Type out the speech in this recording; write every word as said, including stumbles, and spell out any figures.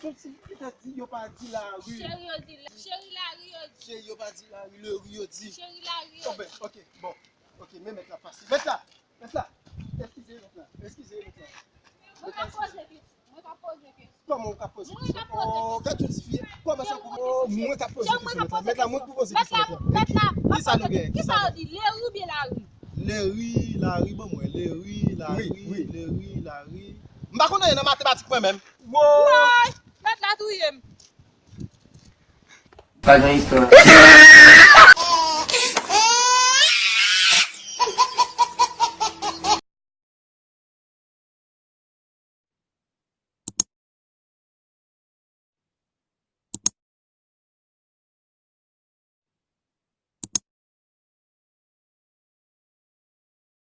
Yon ti fi ta di yo pa di lari. Cheri, yo di la. Cheri, lari, yo di. Cheri, yo pa di lari, lari yo di. Cheri, lari, yo Bon, ben, ok, bon. Ok, men mèt la pase. Mèt la, mèt la. Eskize, mèt la. Eskize, mèt la. Mwen ka poze kesyon. Mwen ka poze kesyon. Kòman ou ka poze Mwen ka kesyon? poze Oh, gad yon ti fi. Kòman sa pou. Mwen ka Mwen ka poze Jan mwen kesyon, ka mèt la. poze Mèt la, mwen pou poze Mèt kesyon, la, mèt la. mèt la, Ki sa nou gen? ki sa yo di? Leri oubyen lari? Leri, lari, ban mwen. Leri, lari, Wi, wi. leri, lari. M pa konn anyen nan matematèk mwen menm. Woy! Mèt la touye m. Pa gen istwa.